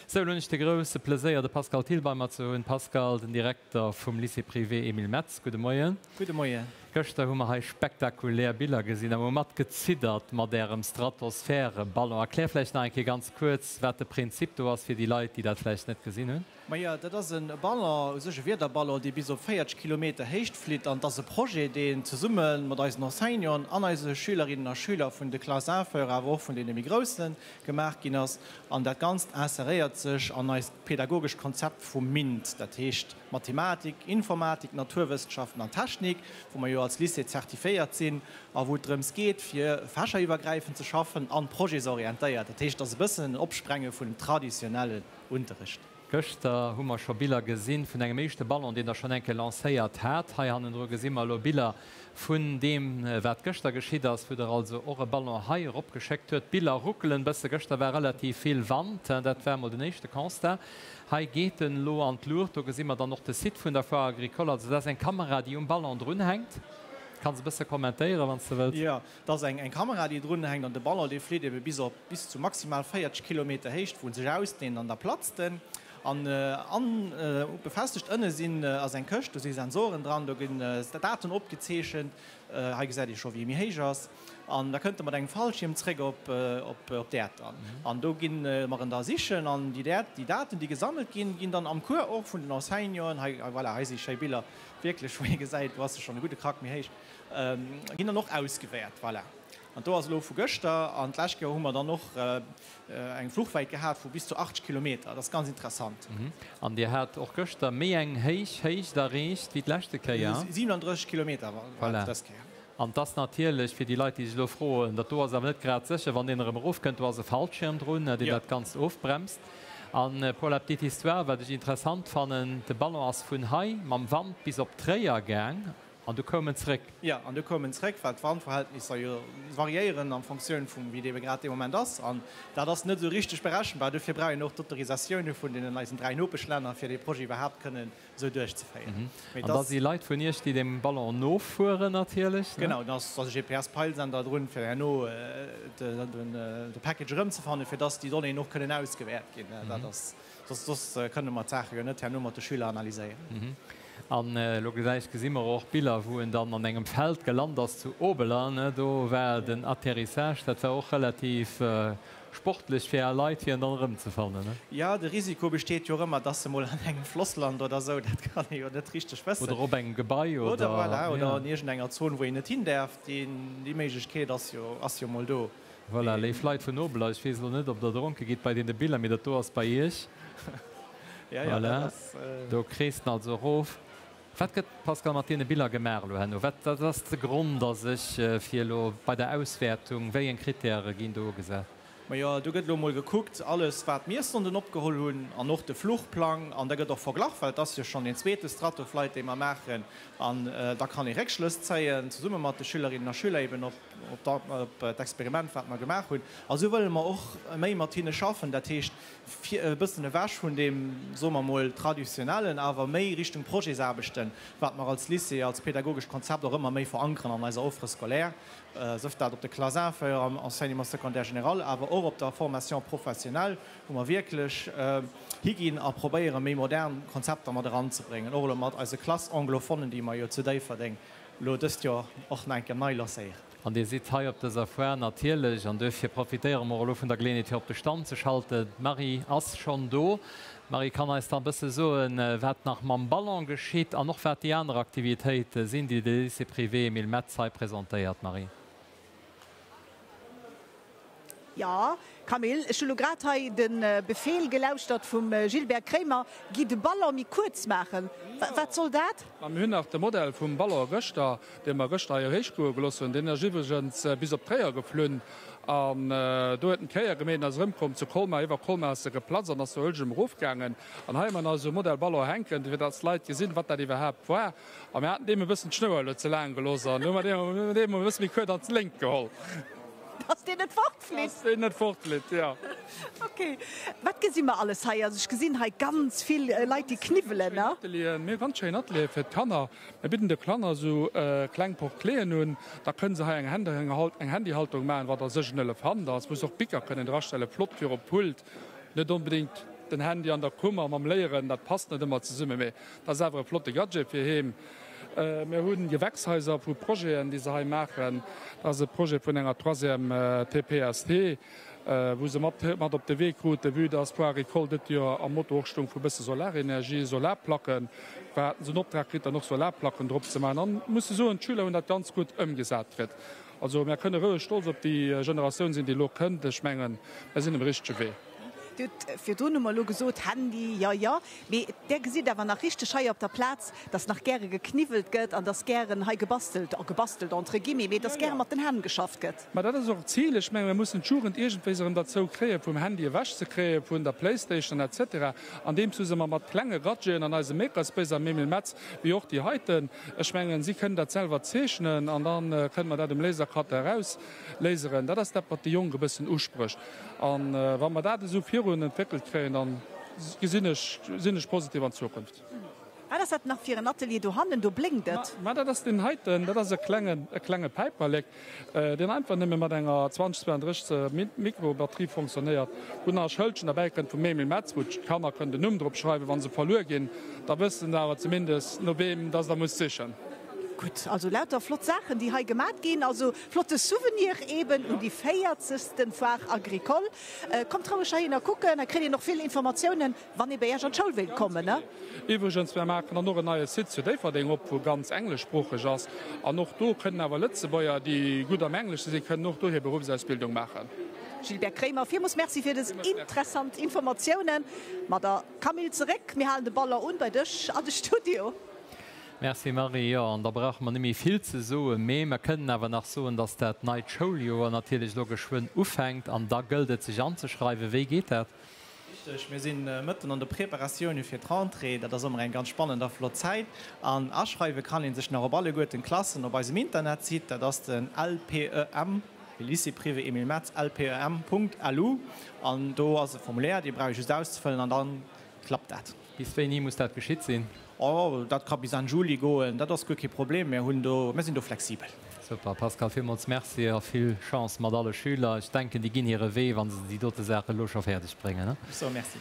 Sou, elo hunn ech de grousse Pleséier, de Pascal Thill bei mer ze hunn. Pascal, den Direkter vum Lycée privé Emile Metz, gudde Moien. Gudde Moien. Gëschter hu mer hei spektakulär Biller gesinn a mer hu mat geziddert mat Ärem Stratosphäreballon. Erklär vläicht nach eng Kéier ganz kuerz, wat de Prinzip do ass fir déi Leit, déi dat vläicht net gesinn hunn. Majo, dat ass e Ballon, u sech e Wiederballon, dee bis op 40 Kilometer Héicht flitt. An et ass e Projet, deen zesumme mat eisen Enseignanten an eise Schülerinnen a Schüler vun de Classes inférieures, awer och vun deene méi groussen, gemaach ginn ass. An dat Ganzt inseréiert sech an eist pedagogescht Konzept vum MINT, dat heescht Mathematik, Informatik, Naturwëssenschaften an Technik, wou mer jo als Lycée zertifiéiert sinn a wou et drëms geet, fir fächeriwwergräifend ze schaffen an projetsorientéiert. Dat heescht, et ass e bëssen en Opsprenge vun dem traditionellen Unterrecht. Gëschter hu mer scho Biller gesinn vun engem éischte Ballon, deen Der schonn eng Kéier lancéiert hat. Hei hannendru gesi mer elo Biller vun deem, wat gëschter geschitt ass, wou Der also och e Ballon hei eropgeschéckt huet. D'Biller ruckelen e bësse. Gëschter war relativ vill Wand, dat war emol den éischte Constat. Hei geet en elo an d'Luucht. Do gesi mer dann och de Site vun der Foire Agricole. Also dat ass eng Kamera, déi um Ballon drunhänkt. Kanns e bësse kommentéieren, wann s de wëlls. Jo, Et ass eng Kamera, déi drun hänkt an de Ballon, dee flitt ebe bis op bis zu maximal 40 Kilometer Héicht, wou en sech ausdehnt an da platzt en. An an befestegt ënne sinn ass eng Këscht, do si Sensoren dran, do ginn Daten opgezeechent. Hei gesäit ee scho wéi e méi héich ass. An da kënnt e mat engem Fallschierm zréck op op d'Äerd dann. An do gi mer en da sichen an déi Däert déi Daten, déi gesammelt ginn, ginn dann am Cours och vun den Enseignanten, hei voilà, hei si schéi Biller wierklech, wou ee gesäit, do ass e schonn e gudde Krack méi héich. Ginn dann och ausgewäert. Voilà. An do ass elo vu gëschter an d'lescht Joer hu mer dann och eng Fluchwäit gehat vu bis zu 80 Kilometer. Dat ass ganz interessant. An Dir hat och gëschter méi eng héich Héicht erreecht wéi d'leschte Kéier. 37 Kilometer war et dës Kéier. An 't ass natierlech fir déi Leit, déi sech elo froen, dat do ass awer net grad sécher, wann deen erëm erofkënnt, do ass e Fallschirm drun, deen dat Ganzt ofbremst. An pour la petite histoire, wat ech interessant fannen, de Ballon ass vun hei mam Wand bis op Tréier gaang. An du koum en zréck. Jo, an du koum en zréck, well d'Wandverhältnisser jo variéieren am Fonctioun vum, wéi et ebe grad dee Moment ass. An dat ass net esou richteg berechenbar. Dofir brauch een och d'Autorisatioune vun deenen eisen 3 Nopeschlänner, fir dee Projet iwwerhaapt kënnen esou duerchzeféieren. Mee An da si Leit vun Iech, déi dem Ballon nofueren natierlech, ne? Genau, da ass e GPS-Peilsender drun, fir herno de Package erëmzefannen, fir dass déi Donnéeën och kënnen ausgewäert ginn. Dat ass. Soss kënne mer d'Saache jo net herno mat de Schüler analyséieren. An elo gläich gesi mer och Biller, wou en dann an engem Feld gelant ass zu Obeler. Do war den Atterrissage, dat war och relativ sportlech fir Är Leit, fir en dann erëmzefannen. Jo, de Risiko besteet jo och ëmmer, dass se mol an engem Floss lant oder esou. Dat kann ee jo net richteg wëssen. Oder op engem Gebai oder. Oder voilà, oder an iergendenger Zon, wou een net hin däerf. Déi Méiglechkeet ass jo, ass jo mol do. Voilà, léif Leit vun Obeler, ech weess elo net, ob Der dronke gitt bei deene Biller, mee dat do ass bei Iech. Voilà, do kreest en also erof. Wat gëtt, Pascal, mat deene Biller gemaach elo herno? Wat ass de Grond a sech fir elo bei der Auswäertung? Wéi eng Krittäre ginn do ugesat? Majo, do gëtt elo emol gekuckt, alles wat d'Miessonden opgeholl hunn an och de Fluchplang. An da gëtt och verglach, well et ass jo schonn deen zweete Stratoflight, dee mer maachen. An da kann ee Réckschlëss zéien, zesumme mat de Schülerinnen a Schüler eben op op d'Experiment, wat mer gemaach hunn. A sou wëlle mer och méi mat hinne schaffen, dat heescht e bëssen ewech vun deem, soe mer mol, traditionellen, awer méi Richtung Projetsaarbechten, wat mer als Lycée, als pedagogescht Konzept och ëmmer méi verankeren an eiser Offre scolaire, sëf dat op de Classes inférieures, am Enseignement secondaire général, awer och op der Formation professionnelle, wou mer wierklech higinn a probéiere méi modern Konzepter mat eranzebréngen, och elo mat eise Classes anglophones, déi mer jo zu Déifferdeng Elo dëst Joer och nach eng Kéier nei lancéieren. An Dir sidd hei op dëser Foire natierlech, an duerfir profitéiere mer och elo vun der Geleeënheet fir op de Stand ze schalten. D'Marie ass schonn do. D'Marie kann eis da e bësse soen, wat nach mam Ballon geschitt an och wat déi aner Aktivitéite sinn, déi de Lycée privé Emile Metz hei presentéiert. Marie. Jo, Camille, ech hu lo grad hei de Befehl gelauschtert vum Gilbert Kremer, Gi de Ballon méi kuerz maachen. Wat soll dat? Ma mir hunn nach de Modell vum Ballon gëschter, dee mer gëschter hei héichgoe gelooss hunn. Deen ass iwwregens bis op Tréier geflunn an do huet en d'Kéier gemeet an ass erëmkomm zu Colmar. Iwwer Colmar ass e geplatzt an ass zu Oelgem erofgaangen. An hei hu mer nach esou e Modell Ballon hänken, fir datt d'Leit gesinn, wat dat iwwerhaapt war. A mir haten deem e bëssen d'Schnouer elo ze laang gelooss an hu mer deem e bësse méi kuerz an d'Léngt geholl. Dass deen net fortflitt. Dass deen net fortflitt, jo. Ok. Wat gesi mer alles hei? Also ech gesinn hei ganz vill Leit, déi kniwwelen, ne? Atelieren, mir hu ganz schéin Ateliere fir d'Kanner. Mir bidden de Kanner esou kleng Porte-cléen un. Da kënne se hei eng eng Handyhalterung maachen, wat a sech en Elefant ass, wou se och Bicker kënnen drastellen, flott fir op d'Pult, net onbedéngt. Den Handy an der Kummer mam Léieren, dat passt net ëmmer zesummen, mee dat ass awer e flotte Gadget fir heem. Mir hu Gewächshaiser vu Projeten, déi se hei maachen. Dat ass e Projet vun enger Troisième TPST, wou se mat mat op de Wee kruten, vue dass d'Foire Agricole dëtt Joer am Motto och stoung vu bësse Solarenergie, Solarplacken, war haten se den Optrag kritt, dann och Solarplacken drop ze maachen. An muss soen, d'Schüler hunn dat ganz gutt ëmgesat kritt. Also mär kënne roueg stolz op déi Generatioun sinn, déi elo kënnt. Ech mengen, mär sinn um richtege Wee. Dir hutt virdrun hu mer elo gesot, Handy, jo, jo, mee där gesitt awer nach richteg hei op der Plaz, dass nach gäre gekniwwelt gëtt an dass gären hei gebastelt, gebastelt entre guillemets, mee dass gäre mat den Hänn geschafft gëtt. Mä dat ass och d'Zil. Ech menge mir mussen d'Jugend iergendwéis erëm derzou kréien, vum Handy ewechzekréien, vun der Playstation et cetera, andeems du se mer mat klenge Gadgeten an eisem Makerspace am Emile Metz, wéi och déi heiten, Ech mengen, si kënnen dat selwer zeechnen an da kënne mer dat um Lasercutter erauslaseren. Dat ass dat, wat déi Jonk e bëssen usprécht. A wa mer dat esou virun entwéckelt kréien, da gesinn ech, sinn ech positiv an d'Zukunft. Wat ass dat nach fir en Atelier dohannen? Do blénkt et. Ma dat ass deen heiten. Dat ass e klengen, e klenge Päiperlek, deen einfach nëmme mat enger 20, 32 Mikrobatterie fonctionnéiert, wou nach e Schëldchen derbäi kënnt vum Emile Metz, wou d'Kanner kënnen den Numm drop schreiwen, wa se verluer ginn. Da wëssen se awer zumindest, no weem dass der musst sichen. Gutt, also lauter flott Saachen, déi hei gemat ginn. Also flotte Souvenir eben un déi véierzegsten Foire Agricole. Kommt roueg heihinner kucken, hei kritt een och vill Informatiounen. Wann ee bei Iech an d'Schoul wéilt kommen, ne? Iwwregens, mir maachen dann och en neie Site zu Déifferdeng op, wou ganz engleschsproocheg ass. An och do kënnen awer Lëtzebuerger, déi gutt am Englesche sinn, kënnen och do hir Beruffsausbildung maachen. Gilbert Kremer, villmools Merci fir des interessant Informatiounen. Ma da Camille, zeréck, mir halen de Ballon un bei dech an de Studio. Merci Marie. Jo, an da brauche mer net méi vill ze soen, mee mer kënnen awer nach soen, dass dat neit Schouljoer natierlech elo geschwënn ufänkt an da gëllt et sech anzeschreiwen. Wéi geet dat? Richteg, mir si mëtten an de Preparatioune fir d'Rentrée. Dat ass ëmmer eng ganz spannend a flott Zäit. An aschreiwe kann ee sech nach op alleguerten d'Klassen op eisem Internetsite. Dat ass den LPEM, fir Lycée Privé Emile Metz, lpem.lu. An do ass e Formulaire, dee brauch ee just auszefëllen an da klappt dat. Bis wéini muss dat geschitt sinn? Oh, dat ka bis Enn Juli goen, dat ass guer kee Problem. Mir hunn do, mir sinn do flexibel. Super, Pascal, villmools Merci a vill Chance mat alle Schüler. Ech denken, déi ginn hire Wee, wa se déi dote Saache elo scho fäerdeg bréngen. Ech soe Merci.